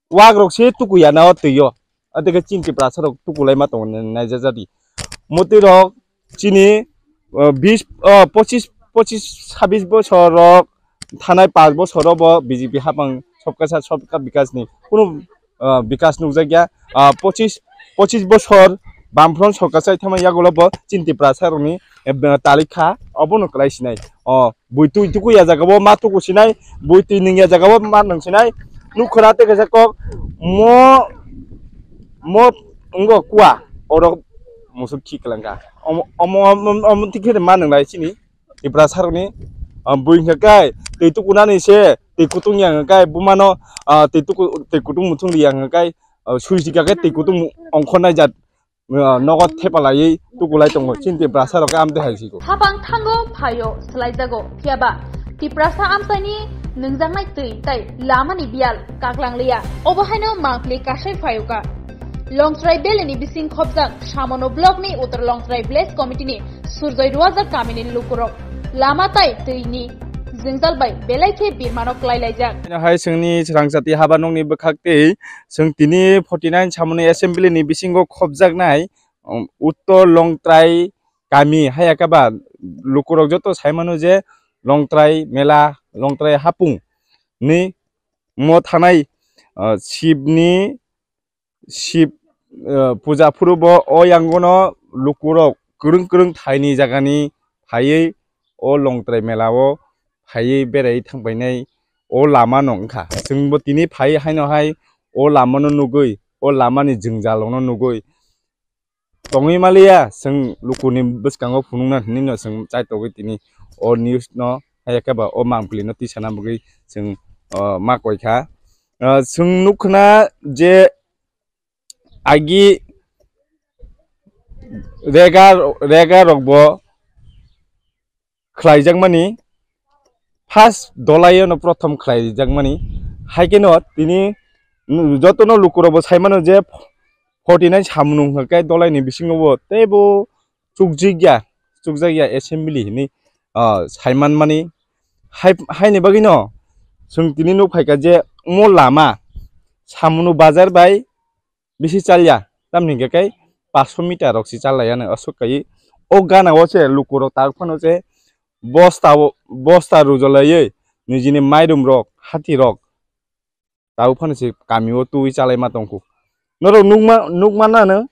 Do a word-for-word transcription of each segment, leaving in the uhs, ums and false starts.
Wak rok se tuku ya na o twi o. Ate khe chini Tiprasa rok tuku lai ma tongo nai, nai ja jadi. Motwi rok chini, uh, bis, uh, pochis, pochis, sabis bosor rok thanai, panch bosor o bo B J P hapang sobka sa sobka bikas ni kunu, uh, bikas nukjak ya. Uh, pochis, pochis bosor Bamfront sorkar chai thangma yagulo bo chini Tiprasa rokni, eh, talik kha, obono kwlai sinai. O bui twi tuku ya jaga bo ma tuku sinai, bui twi nung ya jaga bo ma nung sinai. Nukhora te kaisa kok mo, mo wngkha kua, oro musuk khi kwlangkha. Omo, omo, omo, omo tikhe ma nung lai chini Tiprasa rokni, ah, bui hwnkha kai twi tukunani se twi kutung ya hwnkha kai bumano, ah, twi tuku, twi kutung muthung ri ya hwnkha kai, ah, sui sika khe twi kutung ongkhornai jat, ah, nogo thepa laiwi tukulai tongo. Chini Tiprasa rok khe amtwi hai siko. Habang thango phaio swlaijago, phiyaba Tiprasa amchaini nungjaknai twi tai lamani biyal kaklang liya. Obo haino mangpili kasai phaio ka. Longtrai Valley ni bising khopjak Samono block ni Uttar Longtrai Village Committee ni Surjoi Ruajak kamini lukurok lama tai twi ni jwngjal bai belai khe birmano klai laijak. Hai chwngni swrangchati haba nokni bwkhak tei chwng tini forty nine Samono assembly ni bisingo khopjaknai, um, Uttor Longtrai kami, haya khe ba lukurok joto sai mano je Longtrai mela, Longtrai hapung ni mo thanai, uh, Shivni Shib, uh, puja phuru bo o yangono lukurok kwrwng kwrwng thaini jagani phaiwi o Longtrai mela o phaiwi berai thangpainai o lama no wngkha. Chwngbo tini phai haino hai o lama no nugwi, o lama ni jwngjal rok no nugwi tongwi maliya, chwng lukuni bwskango phunukna hinwi no chwng chaitogwi tini o news no, haya khe ba o mangpili no tisana bagwi chwng, uh, ma koi kha. Uh, chwng nukna je agi rega, rega rok bo khlaijakmani, first dolaio no prothom khlaijakmani. Hai khe no tini jotono lukurok bo sai mano je forty nine Samono hwnkha khe dolaini bisingo bo teibo chukjikya, chukjakya assembly hinwi, ah, sai manmani. Hai, haini bagwino chwng tini nuk phaikha je omo lama Samono bazar bai bisi chalya, tamni hwnkhe kai paanch sho meter rok se chalai ano aswk kai. O gana o se lukurok tak phano se bosta o, bosta rujalaiwi nijini mairum rok, hati rok tabuk phano se kami o twi chalai ma tongkhu. Norok nukma, nukma nano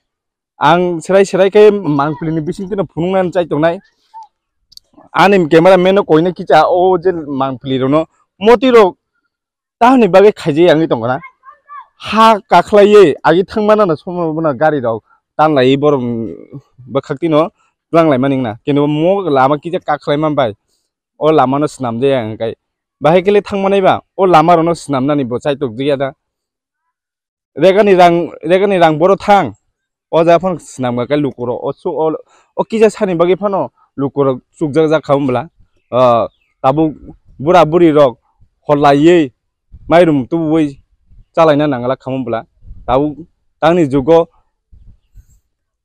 ang serai serai khe mangpili ni bising tino phunuknani chai tongnai. Ani camera man no koina kicha o je mangpili rokno moti rok tahoni bagwi khaijak yangwi tongkha na. Ha kakhlaiwi agi thangmana no somo bono gari rok tanlaiwi borok bwkhak tino twlanglai mani wngna. Keno mo lama kisa kakhlai man bai o lama no swnamjaya hwnkhe bahai khe le thangmanai ba o lama rok no swnamnani bo chaitok jaya da. Regani rang, regani rang boro thang. O jaga phano swnamkha khe lukurok. O su-, o, o kisa sani bagwi phano lukurok chukjak jak kha wng bwla. Ah, tabuk bura buri rok hor laiwi mairum tubuwi chalaina nangla kha wng bwla. Tabuk tangni jugo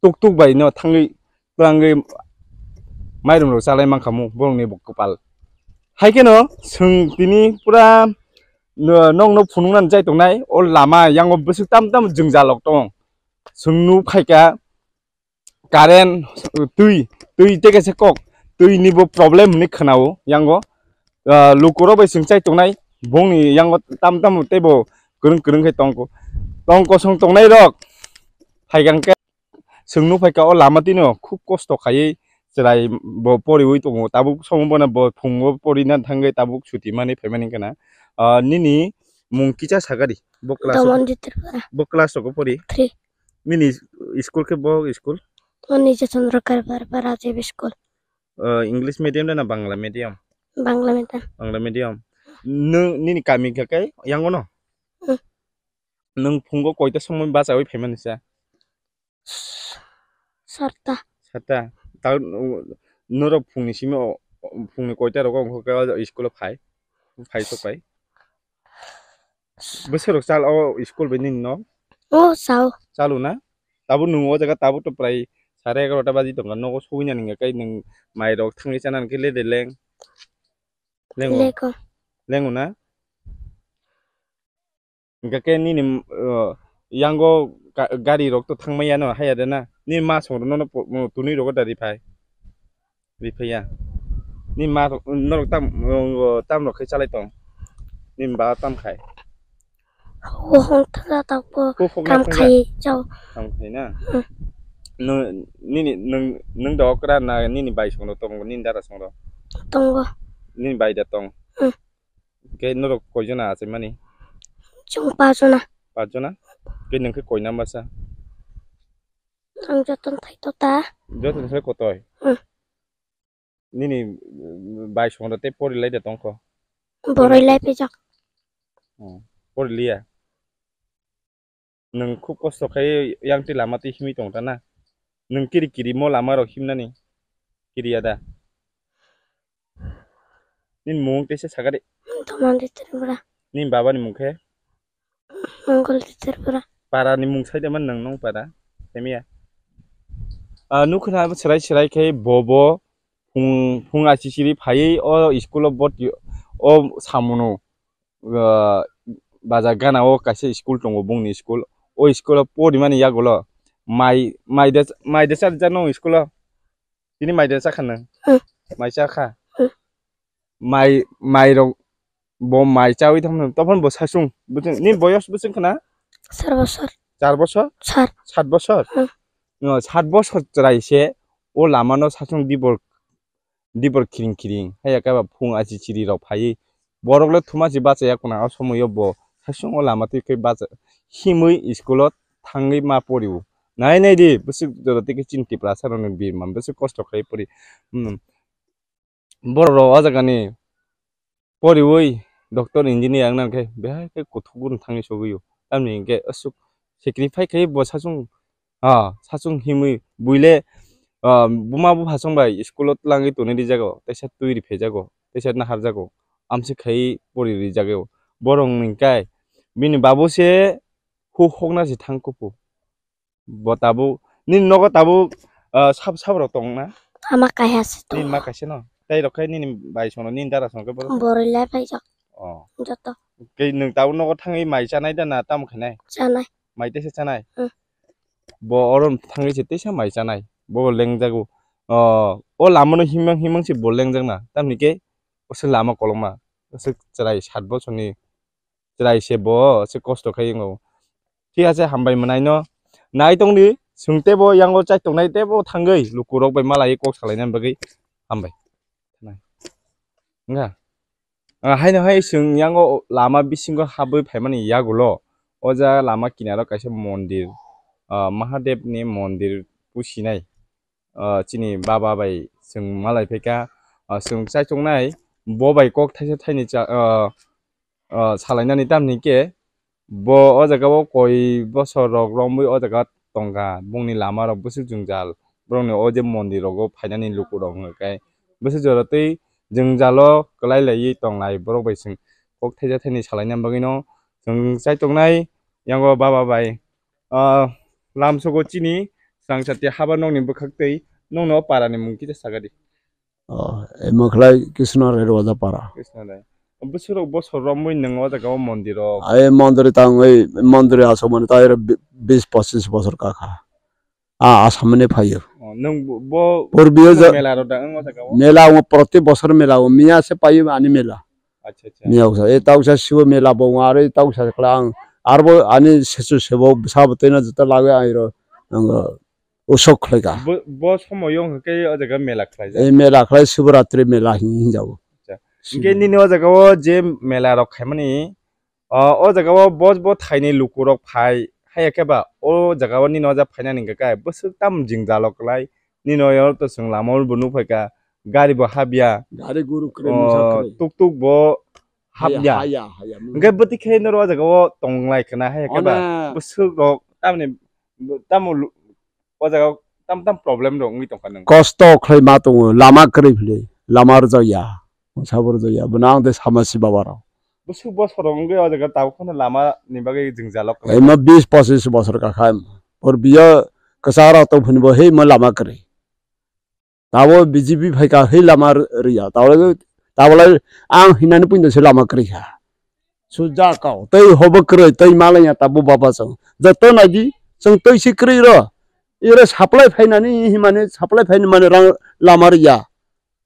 tuk tuk bai no thangwi twlangwi mairum rok chalai mankha mo borokni bo kwpal. Hai kheno chwng tini pura no-, nokno phunuknani chai tongnai, o lama yango bwswk tam tam jwngjal rok tong. Chwng nuk phaikha current, twi, twi tei kaisa kok, twi ni bo problem hinwi khwnao yango. Ah, lukurok bai chwng chai tongnai, bongni yango tam tam teibo kwrwng kwrwng khe tongko. Tong kosong tongnai rok phaikha hwnkhe. Chwng nuk phaikha o lama tino khub kosto khaiwi chwrai bo poriwi tongo. Tabuk somo bono bo phungo porina thangwi tabuk chuti manwi phaimani wngkha na. Ah, nini mung kisa sakadi? Bo class o, Domonjit Tripura. Bo class rogo pori? Three. Nini school khe bo school? Ani je Chandra Karpar Para J B School. Ah, English medium da na Bangla medium? Bangla medium. Bangla medium. Nw-, nini kami khe kai yango no? Hmm. Nwng phungo koita somoi bachawi phaimani sa? Sarta. Sarta. Ta, norok phungni simi o, phungni koita rogo wngkha khe o school o phai? Phai sok pai? Bwswk rok chal o school bai nini no? O, chao. Chalo na? Tabuk nwng o jaga tabuk to prai sare egarota baji tongkha, nogo sogwi nani hwnkha khe nwng mai rok thangwi chana hwnkhe le de leng. Lengo. Lego. Lengo na? Hingke ke nini, uh, yango ga-, gari rok to thangmaya no haya de na. Nini ma song rok no, no po-, no tunui rogo da riphai. Riphaiya. Nini ma rok, norok tam, uh, tam rok khai chalai tong. Nini ba tam khai. Ho hong thangla tang po. Ho hong kam thangla. Khai chao. Kam khai na. Hmm. No, nini, nung, nung da okra na nini bai song rok tongo, nini dara song rok. Tongo. Nini bai da tong. Hmm. Ke norok koijona achaimani? Chwng pachjona. Pachjona? Ke nwng khe koi number sa? Ang joto thai tota. Joto thai kotoi? Hmm. Nini, mm, bai songda tei pori lai da tongkho? Boroi lai pijak. Hmm. Pori liya? Nwng khub kosto khai yang twi lama twi himwi tong ta na? Nwng kiri kiri mo lama rok himnani? Kiriya da? Nini mung teisa sakari? Tomandi Tripura. Nini baba ni mung khe? Mongol Tripura. Para ni mung sai de man nwng nong para? Temiya. Ah, nukhna serai serai khe bobo phung, phung achichiri phaiwi o school o bot o samuno. Ah, baja gana o kaisa school tongo, bongni school. O school o porimani yagulo mai, mai de, mai de char jano school o. Tini mai de chakha nang? Hmm. Mai chakha? Hmm. Mai, mai rok bo mai chawi thang, tophan bo sasung. Ni boyos bwswng khna? Char bosor. Char bosor? Char. Sat bosor? Hmm. No, sat bosor chwrai se o lama no sasung dibor dibor khiring khiring, haiya khe ba phung achi chiri rok phaiwi borok le thuma si bachaya kuna, o somoio bo sasung o lama twi khe bacha himwi school o thangwi ma porio. Nai nai di, bwswk jora twi khe chini Tiprasa rok ni birman bwswk kosto khai pori. Hmm. Borok rok o jaga ni poriwi doctor, engineer wngna khe behai khe kuthuk gun thangwi sogwi o. Tamni hinkhe aswk sacrifice khai bo sasung, ah, sasung himwi buile, ah, buma bupha song bai school o twlangwi tonwi rijago, teisa twi riphajago, teisa naharjago, amswk khai pori rijago. Borok ni kai bini babu se huk hokna se thang kuphur. Bo tabuk, nini nogo tabuk, ah, sab, sab rok tong na? Ama kaisa se tongo. Nini ma kaisa no? Tei rok khai nini bai songno, nini dara songno khe borok? Boroi lai paijak. Oh. Joto. Kei nwng tabuk nogo thangwi mai chanai da na tamo khainai? Chanai. Mai teisa chanai? Hmm. Bo oro thangwi se teisa mai chanai. Bo lengjago. Oh, o lama no himang himang se bo lengjak na. Tamni khe o se lama kolokma. O se chwrai sat bosorni chwrai se bo se kosto khai wngo. Thik ase, hambai mwnaino nai tongdi, chwng teibo yango chai tongnai teibo thangwi lukurok bai malaiwi kok salaina bagwi hambai. Wngkha? Ah, haino hai chwng yango lama bisingo habwi phaimani yagulo, o jaga lama kinaro kaisa mondir, ah, Mahadev ni mondir pusinai. Ah, chini baba bai chwng malai phaikha, ah, chwng chai tongnai, bo bai kok thaisa thaini cha-, ah, ah, salainani tamni khe bo o jaga o koi bosor rok romwi o jaga tongkha, bongni lama rok bwswk jwngjal, borokni o je mondir rogo phainani lukurok hwnkhe bwswk jora twi jwngjalo kwlai laiwi tonglai, borok bai chwng kok thaisa thaini salaina bagwino chwng chai tongnai. Yango baba bai, ah, lamsogo chini swrang satya haba nokni bwkhak twi nokno o para ni mung kisa sagadi. Oh, emo khlai Krishna Rai Roja para. Krishna Rai. Bwswk rok bosor romwi nwng o jaga o mondir o? Ai mondir tangwi, mondir asomani tai bi-, bis pochis bosor kakha. Ah, Assam ni phaio. Oh, nwng bo, bo Purbiyo nwng ja-, mela rok da wng o jaga o? Mela o proti bosor mela o, miya se paio ani mela. Acha, acha. Miya usa, e tausa sibo mela bo aro e tausa klang. Arbo ani sesu sebo sabo tena jota lagwi airo. Nang usok khlaika. Bo, bo somoyo hwnkhe o jaga mela khlaijak. E mela khlai Shivratri mela hin, hinjao. Acha. Hwnkhe nini o jaga o je mela rok khaimani, o, o jaga o bo, bo thaini lukurok phai, haiya khe ba o jaga o nini o jaga phainani hwnkhe kai bwswk tam jwngjalo kwlai, nini o to chwng lama o bo nukphaikha, gari bo habya. Gari guru kwrwi, oh, mungsa kwrwi. Tuk tuk bo habya. Haya, haya, haya. Hwnkhe bwtwi khe noro o jaga o tonglai khna, haiya khe ba bwswk rok tamni, tamo lu-, o jaga o tam tam problem rok wngwi tongkha nwng. Kosto khlai ma tongo, lama kwrwi philwi, lama rwjakya, mungsa bo rwjakya, bono ang tei sama si baba rok. Bwswk bosor rok wngwi o jaga tabuk phano lama ni bagwi jwngjalo kwlai. Emo bis pochis bosor kakha. Por biyo kwcharo tong phunbo hei mo lama kwrwi. Tabo B J P phaikha hei lama r-, rwya. Tabo, tabo lai ang hinani puino se lama kwrwi kha. Suja kau, tei hobo kwrwi, tei malanya tabuk baba chwng. Joto naidi, chwng tei si kwrwi ro. Iro supply phainani himani, supply phaini mani rang lama riya.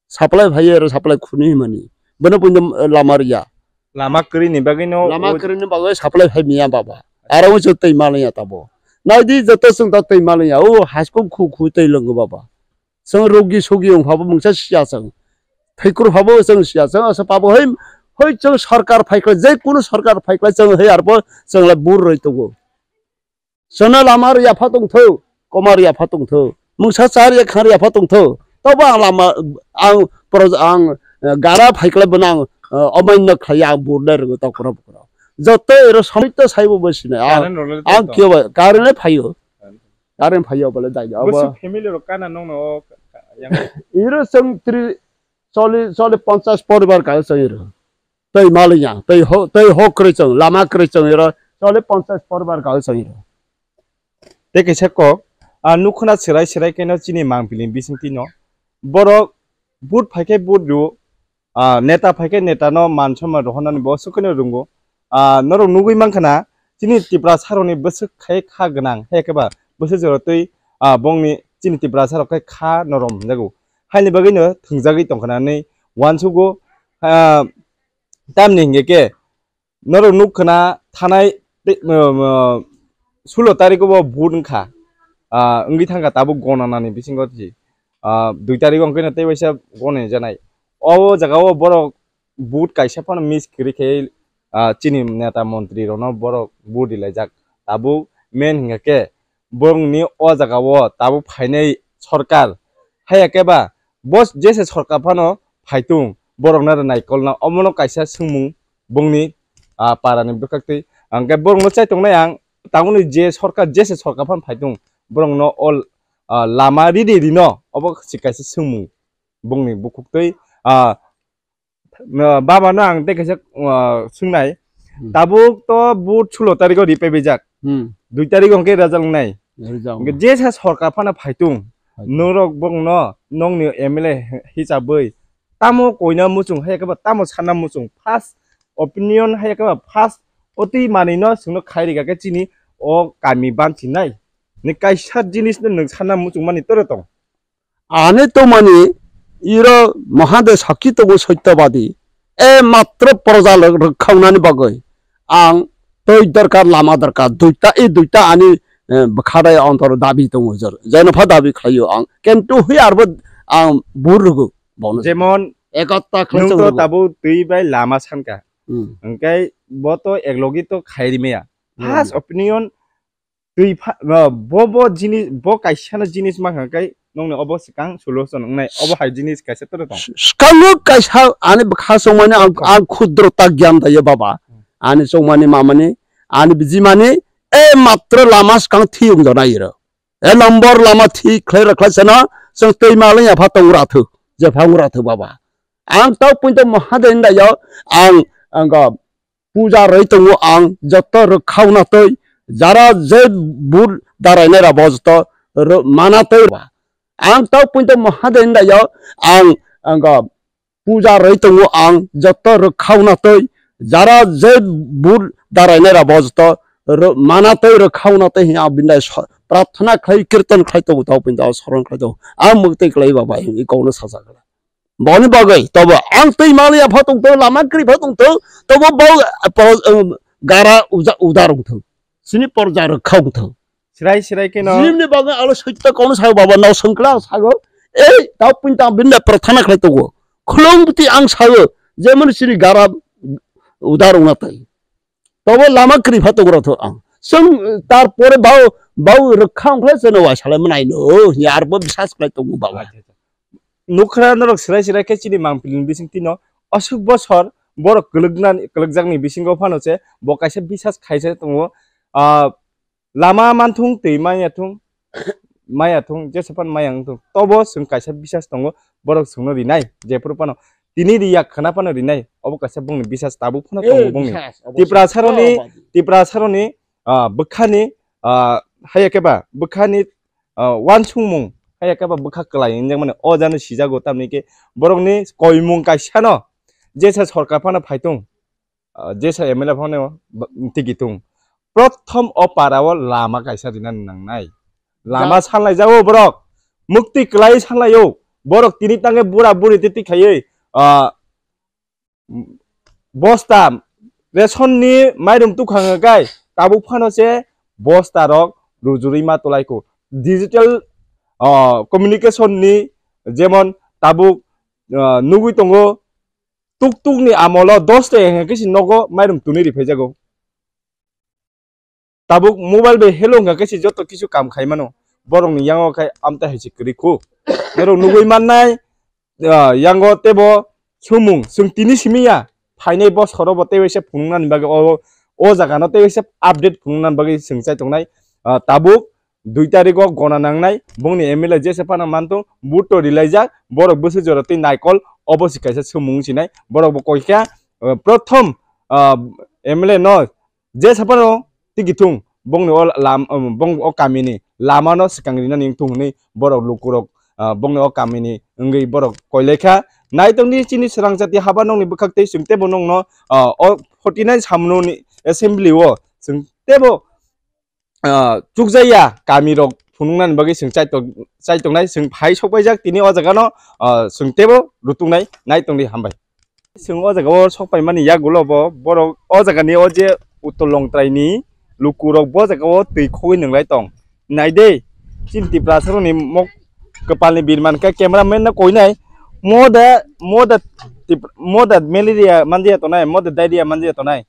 Supply phaiya ro, supply khuni himani. Bono puino, eh, lama riya. Lama kwrwi ni bagwi no Lama o kwrwi ni bagwi supply phai miya baba. Aro chwng tei malanya tabo. Naidi joto chwng ta tei malanya. O haskung khu khu tei lwngo baba. Chwng rogi sogi wng phabo mungsa siya chwng. Thaikur phabo chwng siya chwng. Asa pabo hoi, hoi chwng sarkar phaikla, je kunu sarkar phaikla chwng hoi arbo chwng la bur roi tongo. Chwngno lama rw yapha tongtho, koma rw yapha tongtho, mungsa cha rw ya kha rw yapha tongtho. Tobo ang lama, ang pro-, ang, eh, gara phaiklai bono ang, eh, omaino khlaiya ang bur nai rwgo tokro bukro. Joto ero somito saibo bo sinai. Ang, Current rwle ang tongtho. Kiyo ba, current le phaio. Current phaio bole dai. Bwswk family rok kana nongno o ka-, ka-, yang. Iro chwng tri, choli, choli ponchas poribar ka chwng iro. Tei maliya, tei ho, tei ho kwrwi chwng, lama kwrwi chwng iro, chole ponchas porbar kal chwng iro. Tei kaisa kok, a, nukhuna chwrai chwrai keno chini mangpili bisingtwi no. Borok vote phaikhe vote rw, a, neta phaikhe neta no man somman rohornani bo swkeno rwngo. A, norok nugwi mankha na, chini Tiprasa rokni bwswk khai kha gwnang, hai khe ba bwswk jora twi, a, bongni chini Tiprasa rok khai kha norom jago. Haini bagwi no thwngjagwi tongkha na hinwi uansugo, a, Tamni hingke ke norok nuk khna thanai te-, mo-, mo-, sulo tariko bo vote wngkha, ah, wngwi thangkha tabuk gona nani bisingo si, ah, dui tariko hwnkhe no tei waisa gona ni janai. O jaga o borok vote kaisa phano miss kwrwi khe, ah, chini neta montri rokno borok vote rilaijak. Tabuk main hingke borokni o jaga o tabuk phainai sorkar, haiya khe ba bo jesa sorkar phano phaitung, borokno rwnai kolna, omono kaisa swngmung bongni, ah, parani bwkhaktwi. Hwnkhe borokno chai tongnai ang, tabukni je sorkar, jesa sorkar phano phaitung, borokno o, ah, lama rini rino, obo se kaisa swngmung bongni bukhuktwi, ah, No, baba no ang tei kaisa, uh, swngnai. Hmm. Tabuk to vote sulo tariko ri paibaijak. Hmm. Dui tariko hwnkhe result wngnai. Result wngnai. Hwnkhe jesa sorkar phano phaitung. Phaitung. Norok bongno nongni M L A hisabwi tamo koina muchung hai khe ba tamo sanna muchung. First opinion hai khe ba first oti manwi no chwngno khai rikha khe chini o kami banchinai. Ni kaisa jinis no nwng sanna muchung mani toro tong. Ani tongmani iro Mahadev sakhi tongo Sotyabadi. E matro proja rwkhaunani bagwi ang twi dorkar, lama dorkar, duita, e duita ani, eh, bwkhadai ontor dabi tongo jor. Jenopha dabi khlaio ang. Kintu hui arbo ang bur rwgo bono. Jemon ekotta khlai nwng to rwgo. Tabuk twi bai lama sanka. Hmm. Hwnkhe bo to eklogi to khai rimaya. Hmm. First opinion twi pha, bo, bo, bo jinis, bo kaisa no jinis ma kha kai nongni obo swkang solution wngnai, obo hai jinis kaisa toro tong. Swkango kaisa ani bwkha chongmani ang, ang khudro ta gyan daiya baba. Hmm. Ani chongmani mamani, ani bijimani, e matro lama swkang thiyung jona iro. E number lama thi khlai rwkhlai sana, chwng twi malai ya pha tong rathu, je pha rathu baba. Ang tau punto Mahadev daiya, ang, ang puja rwi tongo ang joto rwkhauna twi, jara je bur darainai rabo joto rw-, mana twi. Ang tau punto Mahadev daiya ang, ang puja rwi tongo ang joto rwkhauna twi, jara je bur darainai rabo joto rw-, mana twi rwkhauna twi hwnwi ang bini dai so-, prarthana khlai kirtan khlai tongo tau punto soron khlai tongo. Ang mwktwi khlai baba hwnwi kokno sajakla. Boni bagwi tobo ang twi maliya pha tongtho, lama kwrwi pha tongtho, tobo bo, eh, pro-, eh, gara uja-, udar wngtho. Sini porja rwkha wngtho. Sirai sirai keno. Jimni bagwi alo soitto kono sago baba, nao songkla sago. Ei, tao pun tao binda prathana khlai tongo. Khulung bwtwi ang sago, jemon sini gara udar wngna tai. Tobo lama kwrwi pha tongro tho ang. Chwng, eh, tarpore bau, bau rwkha wngkhe chwngno waisalaimani no, oh, ya arbo bisas khlai tongo baba. Acha, acha. Nukha norok sirai sirai khe chini mangpili ni bisingtwi no aswk bosor borok kwlwknani, kwlwkjakni bisingo phano se bo kaisa bisas khaisa tongo. Ah, lama manthung twi maya thung, maya thung, jesa phan maya wng thung. Tobo chwng kaisa bisas tongo, borok chwngno rinai, jephuru phano tini ri yak khna phano rinai, obo kaisa bongni bisas tabuk phano tongo bongni. Bisas, obo Tiprasaroni, Tiprasaroni, ah, bwkhani, ah, haya khe ba bwkhani, ah, uansukmung, haya khe ba bwkha kwlai wngjakmani o jano sijago, tamni khe borokni koimung kaisano jesa sorkar phano phaitung. ah, jesa M L A phano ba-, tigi tung. Prothom o para o lama kaisa rina nangnai. Lama Ja- sanlai jago borok. Mukti kwlai sanlai o. Borok tini tange bura buri titi khaiwi, ah, bosta ration ni mairum tukhang kai tabuk phano se bosta rok rujurui ma tolai ko. Digital, ah, communication ni jemon tabuk, ah, nugui tongo tuk tuk ni amolo dos ta hwnkhe kisi nogo mairum tuni ri phai jago. Tabuk mobile bai hello wngkha khe se joto kisu kam khai mano. Borok ni yango khai amtai hai se kwrwi khu. Norok nugui mannai, ah, yango tebo sumung chwng tini simi ya. Phainai boskoro bo tei waisa phunuknani bagwi o, o jaga no tei waisa update phunuknani bagwi chwng chai tongnai. Ah, tabuk dui tarikh o gona nangnai, bongni M L A jesa phano mantung, vote to rilaijak, borok bwswk jora tei naikol obo se kaisa sumung sinai. Borok bo koikha, ah, prothom, ah, M L A no je saphano tigi thung, bongni o lam, um, bong o kamini lamano swkang rinani wng thung hwnwi borok lukurok, ah, bongni o kamini wngwi borok koilaikha. Naitokni chini swrang jati haba nokni bwkhak tei chwng teibo nokno, ah, o forty nine samno ni assembly o chwng teibo, ah, chukjaya kamirok phunuknani bagwi chwng chaitok-, chaitoknai chwng phai sokpaijak tini o jagano, ah, chwng teibo rutuknai naitokni hambai. Chwng o jaga o sok paimani yagulo bo borok o jaga ni o je Uttor Longtrai ni luku rok bo jaga o twi khogwi nwnglai tong. Nai de, chini Tiprasa rok ni mok kwpal ni birman khe camera man no koinai. Moda, moda Tip-, moda malaria manjaya tonai, moda diarrhea manjaya tonai.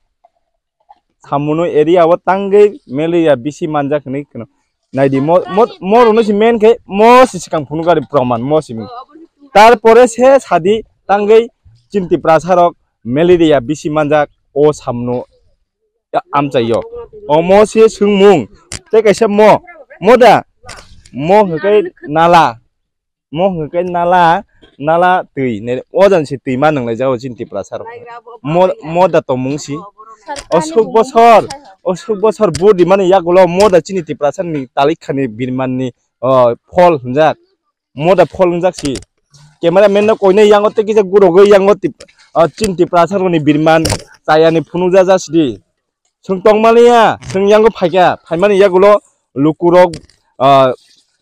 Samuno area o tangwi malaria bisi manjak hinwi kheno. Naidi mo, mo, mo rokno si men khe mo si swkang phunukari proman mo simi. Tarpore se sadi tangwi chini Tiprasa rok malaria bisi manjak o samno amchaio. O mo se swngmung tei kaisa mo, mo da? Mo hwnkhe nala. Mo hwnkhe nala, nala twi, ne, o jani se twi ma nwnglai jago chini Tiprasa rok. Mo, moda tongmung si. Osuk bosor, osuk bosor vote rimani yagulo moda chini Tiprasa ni talikhani birman ni, o, phol hwnjak. Moda phol hwnjak si. Camera man no koinai yango tei kisa gurogwi yango Tip-, o, chini Tiprasa rokni birman chayani phunukjak jak sidi. Chwng tongmani ya, chwng yango phaikha, phaimani yagulo lukurok, ah,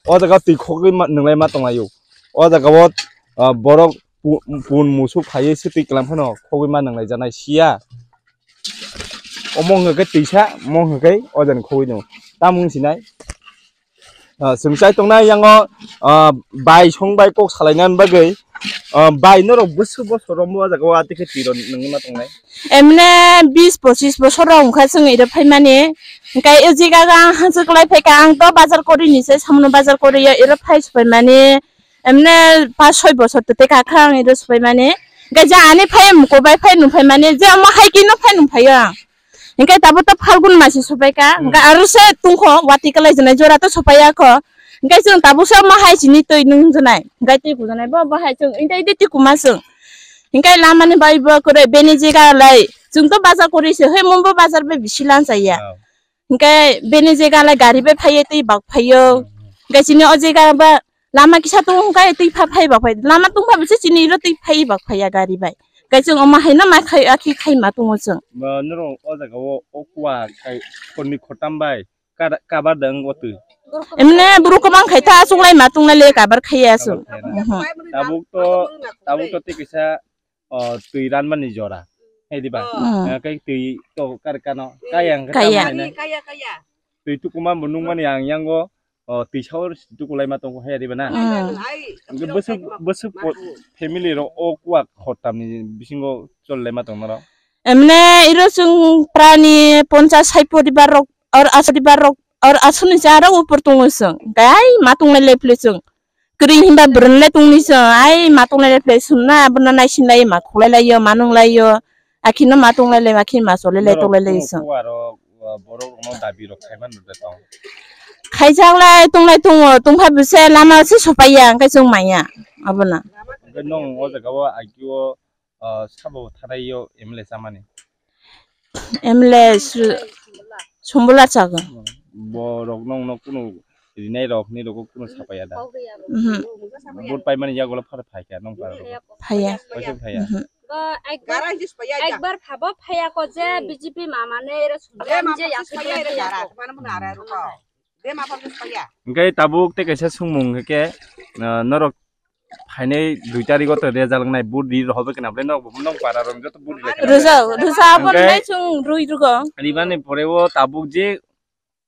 o jaga twi khogwi ma-, nwnglai ma tonglaio. O jaga o, ah, borok pu-, pun musuk phaiwi se twi kwlam phano khogwi ma nwnglai janai siya. Omo hwnkhe twisa, omo hwnkhe o jani khogwi nw. Tamo wng sinai? Ah, chwng chai tongnai yango, ah, bai song bai kok salainani bagwi, ah, bai norok bwswk bosor romwi o jaga o atwi khe twi rw nungwi ma tongnai? Emne bis pochis bosor rok wngkha chwng iro phaimani, hwnkhe o jaga o ang hangchwk lai phaikha, ang to bazar korini se, samono bazar korio iro phai se phaimani, emne pas soi bosor to tei kakha ang iro se phaimani, hwnkhe je ani phai mukubai phai nung phaimani, je omo hai khe no phai nung phaio ang. Hingke tabuk to Phalgun masi sopai ka, Hmm. hingke aro se tungkho wati kalai jwnai jora to sopai ya kho. Hingke chwng tabuk se omo hai chini twi nung jwnai, hingke twi kujanai bo, bo hai chwng hingke twi kuma chwng. Hingke lama ni bai bo kwrwi bini jega lai, chwng to bazar kwrwi se, hoi mo bo bazar bai bisi lan chaya. Oh. Hingke bini jega lai gari bai phaiye twi bak phaiyo. Hmm. Hingke chini o jega ba lama kisa tung khe twi pha phai ba phai. Lama tung pha bisi chini ro twi phai ba phai ya gari bai. Khe chwng omo hai no ma khai, akhi khai ma tongo chwng. Ba norok o jaga o, o kua khai khorni khortam bai kada, kabar da wng o twi. Emne buru kwbang khai ta chwng lai ma tung lai le kabar khai ya chwng. Kabar khai ya. Mhm. Tabuk to, tabuk to tei kisa o, twi ranmani jora. Hai di ba? Hmm. Eh, kai twi to kar kano. Kaya ang kaya. Kaya, kaya. Twi tukuma bo nungmani ang yango, o, twi saur tukulai ma tongo hai di ba na? Hmm. Hingke bwswk, bwswk po-, family rok o kuak khortam ni bisingo chol lai ma tong norok? Emne iro chwng prani ponchas sai poribar rok, or asori bar rok, or asuni cha rok upor tongo chwng. Gai ma tonglai lepli chwng. Kwrwi hinba bwrwng le tongni se, ai ma tonglai le phlai sumna, abono naisinlai ma khuklai laio, ma nunglaio, akhino ma tonglai lai, akhin ma cholai lai, norok tonglai lai kuno se. Kuwa aro, uh, borok rokno dabi rok khaimani rwkhe tong. Khaijaklai tonglai tongo, tongpha bwse lama se sopaiya, hwnkhe chwng manya abono. Hwnkhe nwng o jaga o agio, uh, sabo thanai o M L A chamani? M L A su-, Sumbula chago. Borok nongno kunu rinai rok ni rogo kunu sapaiya da? Mhm. Vote paimani yagulo phar phaikha nong para rogo? Phaiya. Kaisa phaiya? Mhm. Gara hwnkhe sipaiya. Ekbar phabo phaiya ko je B J P mama ne ero sumya je ya sumya. Hwnkhe tabuk tei kaisa sungmung hwnkhe, ah, norok phainai dui tarikh o to result wngnai, vote ri rw hobo khe na bwlai nok, nok para rok joto vote ri lai kha. Rwjak, rwjak abo hwnkhe nai chwng rwi rwgo. Ribani pore o tabuk je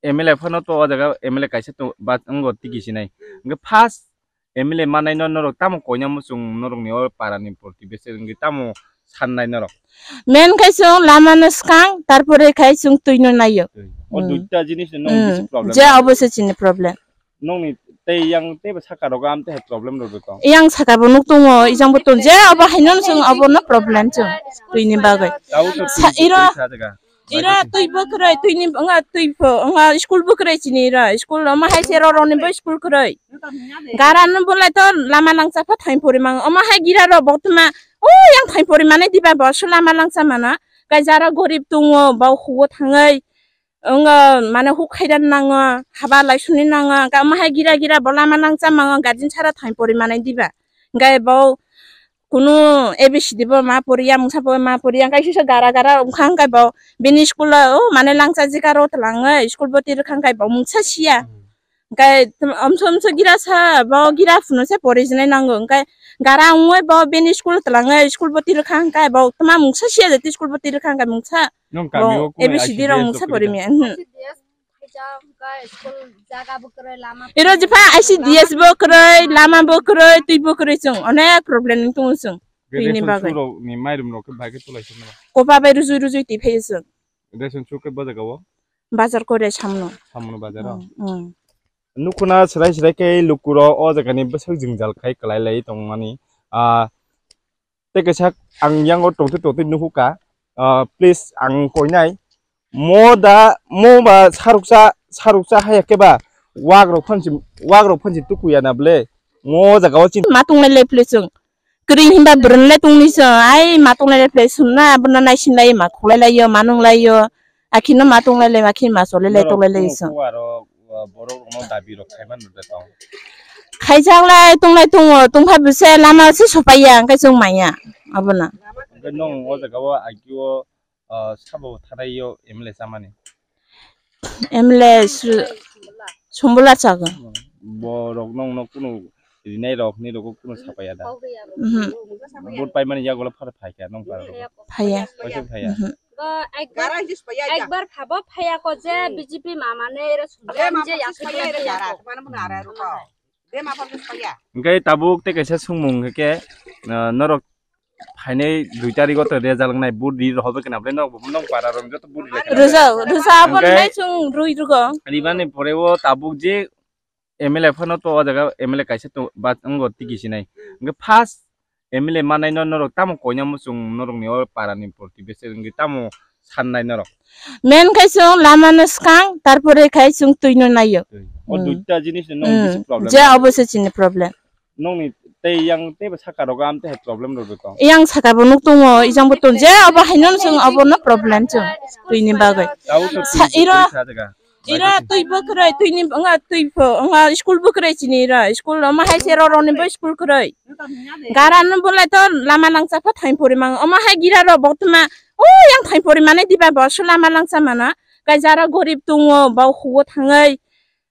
M L A phano to o jaga M L A kaisa to ba wngo tiki sinai. Hwnkhe first M L A manai no norok tamo koina muchung norok ni o para ni protibese wngwi tamo sannai norok? Main khai chwng lama no swkang, tarpore khai chwng twi no naio. O duita jinis no nong bisi problem. Je obo se chini problem. Nongni tei yang tei ba saka rogo am tei hai problem rok tong. Yang saka bo nuk tongo, ijang bo tong. Je obo hai no chwng obo no problem chwng twi ni bagwi. Tabuk to twi iro, twi sa jaga. Iro twi bo kwrwi, twi ni wnga twi pho, wnga school bo kwrwi chini iro. School omo hai se roro ni bo school kwrwi. Gara no bolai to lama nangcha pha thain pori mang. Omo hai gira ro bo tma. O yang thain pori mane diba bo su lama nangcha mana. Kai jara gorib tongo, bo huo thangai. Wngo mane huk khaida nango, haba laisuni nango, hwnkhe omo hai gira gira bo lama nangcha mango, guardian sara thain pori manai diba? Hwnkhe bo kunu A B C D bo ma poriya, mungsa bo ma poriya, hwnkhe sisa gara gara wngkha, hwnkhe bo bini school o, o mane langcha jika ro twlangwi school bwtwi rwkha, hwnkhe bo mungsa siya. Hwnkhe omso omso gira sa, bo gira phunuksa porijinai nango, hwnkhe gara wngwi bo bini school twlangwi school bwtwi rwkha, hwnkhe bo tma mungsa siya jati school bwtwi rwkha, hwnkhe mungsa. Nong kami o A B C D rok mungsa pori miya. Iro jepha I C D S bo kwrwi, lama bo kwrwi, twi bo kwrwi chwng onek problem wng tongo chwng. Twi ni bagwi. Ration su rok ni mairum rok khe bai khe tulai swngo. Kopa bai rujui rujui twi phai chwng. Ration su khe bo jaga o? Bazar kore samno. Samno bazar o? Nukhuna srai srai khe luku rok o jaga ni bwswk jwngjal khai kwlai lai tongmani. Ah, tei kaisa ang yango tongtwi tongtwi nuhuka, ah, please ang koinai mo da mo ba saruksa saruksa haya khe ba wak rok phansi wak rok phansi tukuya na ble mo jaga o chin ma tongnai le please chwng kwrwi hinba bwrwng le tongni chwng ai ma tongnai le please sumna abono naisin lai ma kholai lai yo ma nung lai yo akhino ma tonglai lai ma khin ma cholai lai tonglai lai chwng. Borok rokno dabi rok khai mano de tong. Khaijak lai tonglai tongo, tongkha bwse lama se sopaiya, hwnkhe chwng manya abono. Hwnkhe nwng o jaga o agio, ah, sabo thanai o M L A chamani? M L A su-, Sumbula chago. Borok nwng no kunu rinai rok ni rogo kunu sapaiya da? Mhm. Vote paimani yagulo phar phaikha nwng para rok? Phaiya. Paisa phaiya? Mhm. Ekbar phabo phaiya ko je B J P mama ne ero sumya je ya sumya. Hwnkhe tabuk tei kaisa sungmung hwnkhe, ah, norok phainai dui tarikh o to result wngnai, vote ri rw hobo khe na bwlai nok, nok para rok joto vote ri lai kha. Rwjak, rwjak abo hwnkhe nai chwng rwi rwgo. Ribani pore o tabuk je M L A phano to o jaga M L A kaisa to ba wngo tiki sinai. Hwnkhe first M L A manai no norok tamo koina muchung norok ni o para ni protibese wngwi tamo sannai norok? Main khai chwng lama no swkang, tarpore khai chwng twi no naio. O duita jinis no nong bisi problem. Je obo se chini problem. Nongni tei yang tei ba saka rogo am tei hai problem rok tong. Yang saka bo nuk tongo, ijang bo tong. Je obo hai no chwng obo no problem chwng twi ni bagwi. Tabuk to twi sa jaga. Ira twi bo kwrwi, twi ni wnga twi pho, wnga school bo kwrwi chini ira. School omo hai se roro ni bo school kwrwi. Gara no bolai to lama nangcha pha thain pori mang. Omo hai gira ro bo tma. O yang thain pori mane diba bo su lama nangcha mana. Kai jara gorib tongo, bo huo thangai.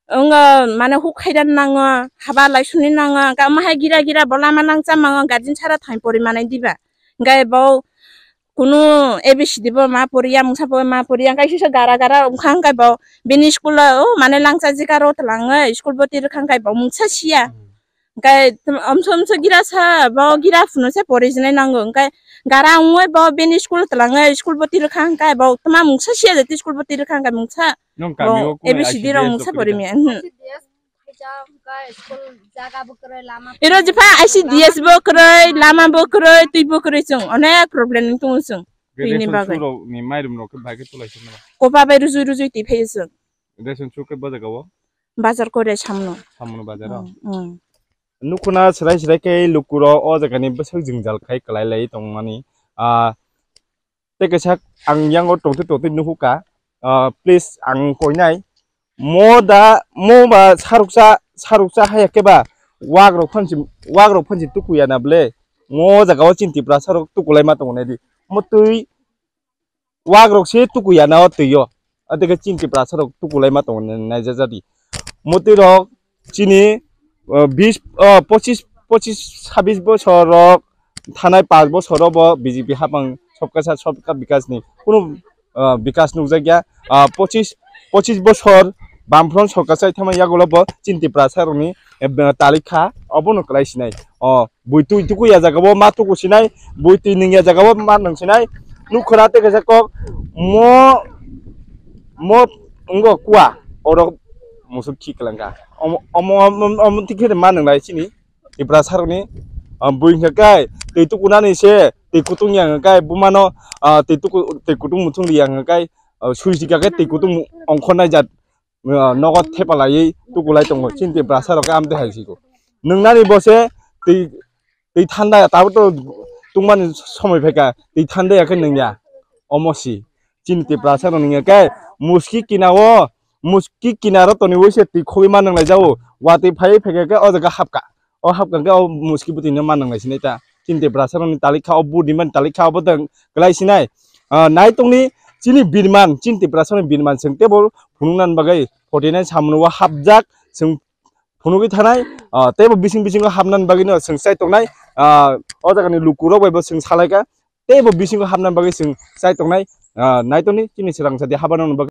Wngo mane huk khaida nango, haba laisuni nango. Hwnkhe omo hai gira gira bo lama nangcha mango, guardian sara thain pori manai diba? Hwnkhe bo kunu A B C D bo ma poriya, mungsa bo ma poriya, hwnkhe sisa gara gara wngkha, hwnkhe bo bini school o, o mane langcha jika ro twlangwi school bwtwi rwkha, hwnkhe bo mungsa siya. Hwnkhe omso omso gira sa, bo gira phunuksa porijinai nango, hwnkhe gara wngwi bo bini school twlangwi school bwtwi rwkha, hwnkhe bo tma mungsa siya jati school bwtwi rwkha, hwnkhe mungsa. Nong kami o A B C D rok mungsa pori miya. Iro jepha I C D S bo kwrwi, lama bo kwrwi, twi bo kwrwi chwng onek problem wng tongo chwng. Twi ni bagwi. Ration su rok ni mairum rok khe bai khe tulai swngo. Kopa bai rujui rujui twi phai chwng. Ration su khe bo jaga o? Bazar kore samno. Samno bazar o? Nukhuna srai srai khe luku rok o jaga ni bwswk jwngjal khai kwlai lai tongmani. Ah, tei kaisa ang yango tongtwi tongtwi nuhuka, ah, please ang koinai mo da mo ba saruksa saruksa haya khe ba wak rok phansi wak rok phansi tukuya na ble Mo jaga o chini Tiprasa rok tukulai ma tongo nai di. Mo twi wak rok se tukuya na o twi o. Adeke chini Tiprasa rok tukulai ma tongo nai jajadi. Mo twi rok chini, uh, bis, uh, pochis, pochis, sabis bosor rok thanai panch bosor rok bo B J P hapang sobka sa sobka bikas ni kunu, uh, bikas nukjakya. Uh, pochis, pochis bosor Bamfront sorkar chai thangma yagulo bo chini Tiprasa rokni, eh, talikha obono kwlai sinai. O bui twi tuku ya jaga bo ma tuku sinai, bui twi nung ya jaga bo ma nung sinai. Nukhora te kaisa kok mo, mo wngkha kua, oro musuk khi kwlangkha. Omo, omo, omo, omo tikhe ma nung lai chini Tiprasa rokni, ah, bui hwnkha kai twi tukunani se twi kutung ya hwnkha kai bumano, ah, twi tuku, twi kutung muthung li ya hwnkha kai, ah, sui sika kai twi kutung ongkhornai jat, ah, nogo thepa laiwi tukulai tongo chini Tiprasa rok khe amtwi hai siko. Nungnani bo se twi, twi thanda ya, tabuk to tungmani somoi phaikha, twi thanda ya khe nungya. Omo si chini Tiprasa rok nungya khe muski kinao, muski kinaro toniwi se twi khogwi ma nunglai jao. Watwi phaiwi phaikha khe o jaga hapkha. O hapkha khe o muski bwtwino ma nunglai sinai ta. Chini Tiprasa rokni talikha o budi mani talikha obo tong kwlai sinai. Ah, nai tongni chini birman, chini Tiprasa rokni birman chwng teibo phunuknani bagwi forty nine samung o hapjak chwng phunugwi thanai, ah, teibo bising bisingo hapnani bagwino chwng chai tongnai, ah, o jagani lukurok bai bo chwng salaikha, teibo bisingo hapnani bagwi chwng chai tongnai, ah, nai tongni chini swrang sadi habano.